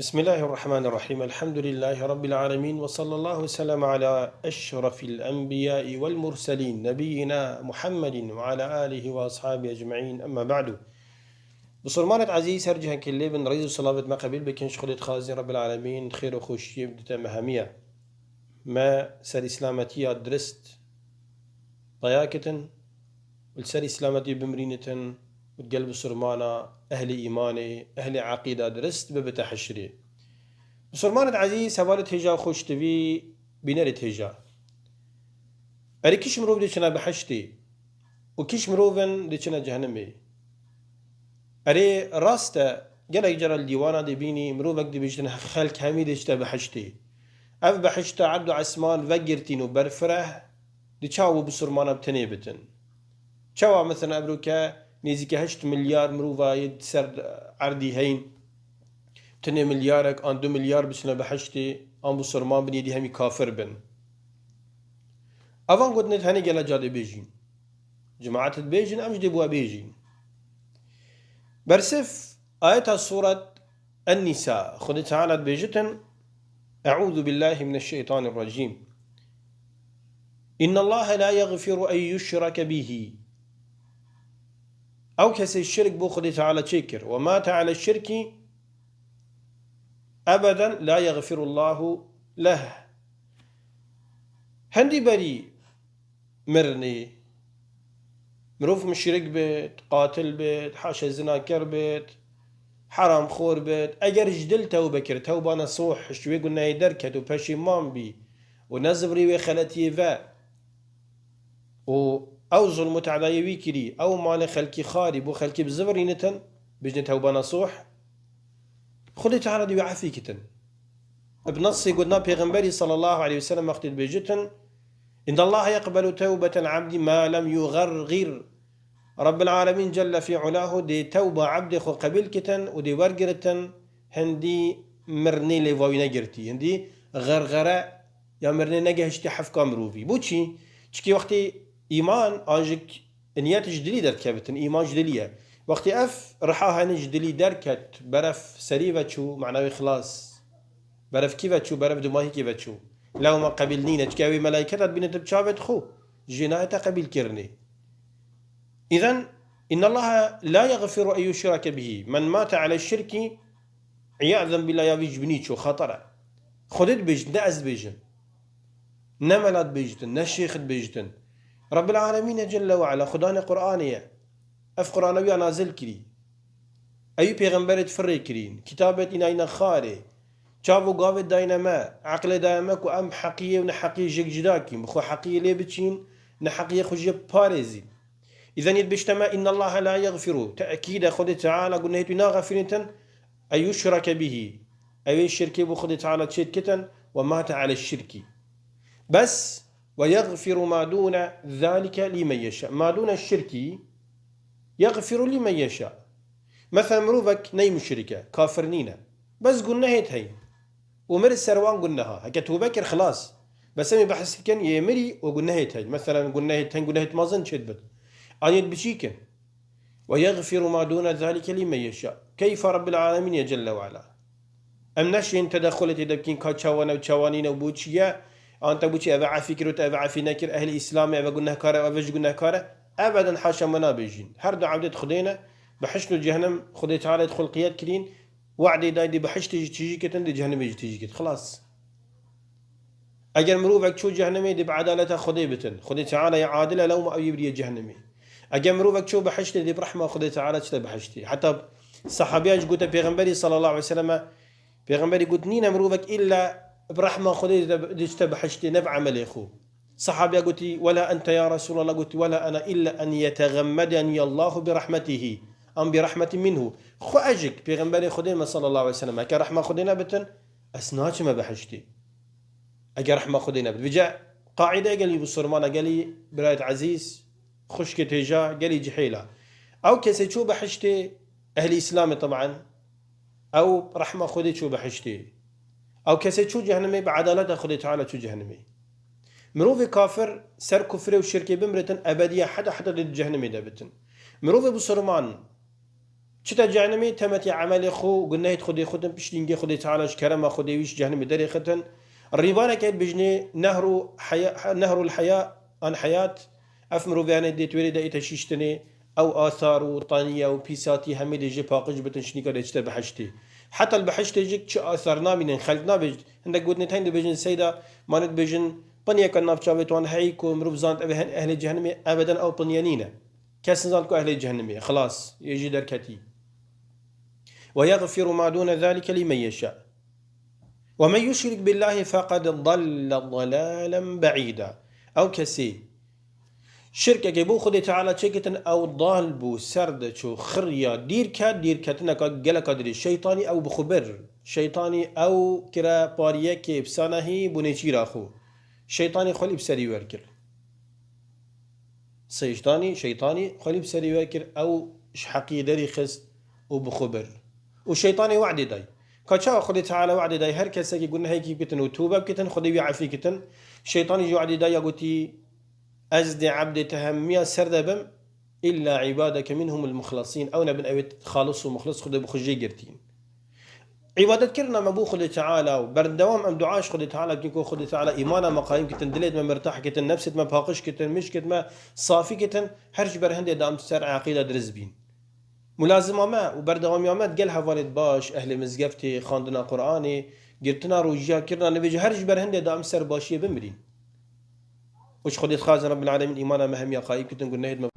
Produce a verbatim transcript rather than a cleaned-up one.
بسم الله الرحمن الرحيم. الحمد لله رب العالمين. وصلى الله وسلم على أشرف الأنبياء والمرسلين نبينا محمد وعلى آله وأصحابه أجمعين. أما بعد. Bisurmanêt ezîz, her cihekî lê bin, rêz û silavêt me qebîl bikin, ji Xwedê dixwazin Rebbil Alemîn xêr û xweşiyê bidite me hemiye. Me ser îslametiya dirist peya kitin û li ser îslametî bimrînitin û gel bisurmana, ehlê îmanê, ehlê eqîda dirist bibite hişrê. Bisurmanêt ezîz, hevalêt hêja, xweş tivî bînerêt hêja. Erê kîş mirov dê çine biheştê û kîş mirovin dê çine cehenimê? Erê, rast e, gelek cara li dîwana dê bînî, mirovek dibêjin, xelk hemî dê çite biheştê. Ev behişta erd û esman vegirtîn û berfireh, di çawa bisurmana bi tenê bitin? Çawa, mesela, evroke nêzîke heşt milyar mirova yê di ser erdî heyin, tenê milyarek an du milyar biçine biheştê, an bisurman bin, yê dî hemî kafir bin? Evan gotinê tenê gele ca dê bêjîn. Cemaet dibêjin, em jî dê bi we bêjîn. Bersiv ayeta Sûret En-Nîsa, Xwedê Teala dibêjitin, Eûzu billahi mineşşeytanirracîm. İnnallaha la yagfiru en yuşrake bihi. Ew kesê şirk bo Xwedê Teala çêkir, we mate ale şirkî, ebeden la yagfirullahu leh. Hindî berî mirinê. Mirov muşrik bit, qatil bit, haşa zinaker bit, heramxor bit, eger ji dil tewbe kir, tewba nesuh, ji wê gunehê derket û peşîman bî û nezivirî wê xeletiyê ve û ew zulm û tedayê wî kirî, ew malê xelkî xarî, bo xelkî bizivirînitin, bijne tewba nesuh, Xwedê Teala dê wî efî kitin. Bi nesê gotina Pêxemberî sallallahu aleyhi ve sellem wextê dibêjitin, "Innallaha yeqbelu tewbetel abdî ma lem yugargir." Rabbil Alemîn Celle fî Ulahu dê tewba ebdê xwe qebîl kitin û dê wergiritin, hindî mirnê lêva wî negirtî, hindî xerxere ya mirnê negehiştî hefka mirov î. Bo çî? Çikî wextê îman an jî niyet ji dilî derdikevitin, îman ji dilî ye. Wextê ev riha hene ji dilî derket, beref serî ve çû, mana wê xilas. Beref kî ve çû? Beref dimahîkê ve çû. Lewma qebîl nîne, çike ew ê melayketa dibîne tu bi çavêt xwe, jê nayê te qebîlkirinê. Îzen, innallaha la yagfiru en yuşrake bihi. Men mate ale şirkî, îyazen billah, ya vî ji binî çû, xeter e. Xwedê dibêjin, ne ez dibêjim. Ne mela dibêjitin, ne şêx dibêjitin. Rabbil Alemîn e Celle ve Ala, Xudanê Qur'anê ye. Ev Qur'ana wî ya nazil kirî. Ewî pêxemberêt firê kirîn, kitabêt înayîne xarê. Çav û gavêt dayne me, eqlê daye me ku em heqiyê û neheqiyê jêk cida kîn, bi xwe heqiyê lê biçîn, neheqiyê xwe jê biparêzîn. Îzen yê dibêjte me, innallaha la yagfiru, te'kîd e Xwedê Teala gunehêt wî naxefîrîtin, en yuşrake bihi. Ew ê şirkê bo Xwedê Teala çêdkitin, we mate ale şirkî. Bes, ve yagfiru ma dûne zalike lîmen yeşa. Ma dûne şirkî, yagfiru lîmen yeşa. Mesela mirovek ney muşrik e, kafir nîne. Bes gunehêt heyn. Û mir ser wan guneha. Heke tûbe kir, xilas. Bes em ê behs bikin, yê mirî û gunehêt heyn. Mesela gunehêt heyn, gunehêt mezin çêdibit. An yêt biçîk in. Ve yagfiru ma dûne zalike lîmen yeşa. Keyfa Rabbil Alemîn ye Celle ve Ala. Em neşên tedexulê tê de bikîn ka çawa ne û çawa nîne û bo çi ye. An te bo çi eve efî kir û te eve efî nekir. Ehlî Îslamê, eve gunehkar e, eve ji gunehkar e. Ebeden haşa me nabêjîn. Her du ebdêt Xwedê ne. Bihişt û cehennem Xwedê Teala yê xulqiyet kirîn. We'dê dayî dê bihiştê jî tijî kitin, dê cehennemê jî tijî kit. Xilas. Eger mirovek çû cehennemê, dê bi edaleta Xwedê bitin. Xwedê Teala ya adil e, lewma ew yê biriye cehennemê. Eger mirovek çû bihiştê, dê bi rehma Xwedê Teala çite bihiştê. Heta sehabiya jî gote Pêxemberî sallallahu aleyhi ve selleme, Pêxemberî got, nîne mirovek îlla bi rehma Xwedê de, de çite bihiştê, ne bi emelê xwe. Sehabiya gotî, wela ente ya Resulallah, gotî, wela ene îlla en yetegemmedeniyallahu bi rahmetihi, em bi rahmeti minhu. Xwe ez jîk, Pêxemberê Xwedê me sallallahu aleyhi ve sellem, heke rehma Xwedê nebitin, ez naçime bihiştê. Eger rehma Xwedê nebit. Vêca qaîde gelî bisurmana, gelî birayet ezîz, xwişkê têja, gelî cihêla. Ew kesê çû bihiştê, ehlî Îslamê teban, ew rehma Xwedê çû bihiştê. Ew kesê çû cehennemê, bi edaleta Xwedê Teala çû cehennemê. Mirovê kafir ser kufrê û şirkê bimritin, ebediya heta heta dê di cehennemê de bitin. Mirovê bisurman, Çite cehennemê temetî emelê xwe û gunehêt Xwedê xwe din pişt lîngê Xwedê Teala ji kerema Xwedê wî ji cehennemê derêxitin. Rîbareke dibêjinê nehru heya, nehrul heya an heyat, ev miroviyanê dê twêrê de ête şîştinê, ew athar û taniye û pîsatî hemê dê jê paqij bitin şinîka dê çite behiştê. Heta li behiştê jî çi athar namînin, xelk nabêj, hindek gotinê teng dibêjin seyda, mane dibêjin, pinyeke nav çavê wan heyî ku mirov zant ev hin ehlê cehennemê, ebeden ew pinye nîne. Kes nizant ku ehlê cehennemê, xilas, yê jî derketî. Ve yegfiru ma dûne zalike limen yeşa. Ve men yuşrik billahi feqad dalle dalalen be'îda. Ew kesê şirkekê bo Xwedê Teala çêkitin, ew dal bû, ser de çû, xiriya, dîr ket, dîrketineka geleka dirêj. Şeytanî ew bi xwe bir. Şeytanî ew kire pariyekê bi sanahî bo nêçîra xwe. Şeytanî xwelî bi serî wer kir. Seyştanî, şeytanî xwelî bi serî we kir, ew ji heqî derî xist û bi xwe bir. Û şeytanê we'dê day. Ka çawa Xwedê Teala we'dê day, her kesekî gunehekî bikitin û tûbe bikitin, Xwedê wî efî kitin. Şeytanî jî we'dê day ya gotî, ez dê ebdê te hemiya ser de bim, illa ibadeke minhumul muxlasîn. Ew nebin ew ê xalis û muxlis Xwedê bi xwe jê girtîn. Îbadetkirina me bo Xwedê Teala û berdewam em dua ji Xwedê Teala bikin ku Xwedê Teala îmana me qayîm kitin, dilêt me mirtah kitin, nefsêt me paqij kitin, mişkêt me safî kitin, her ji ber hindê de em ser eqîda dirist bîn. Mulazima me û berdewamiya me digel hevalêt baş, ehlê mizgeftê, xwendina Quranê, girtina rojiya, kirina nivêjê, her ji ber hindê de em ser başiyê bimirîn. Û ji Xwedê dixwazin Rebbil Alemîn îmana me hemiya qayîm kitin, gunehêt me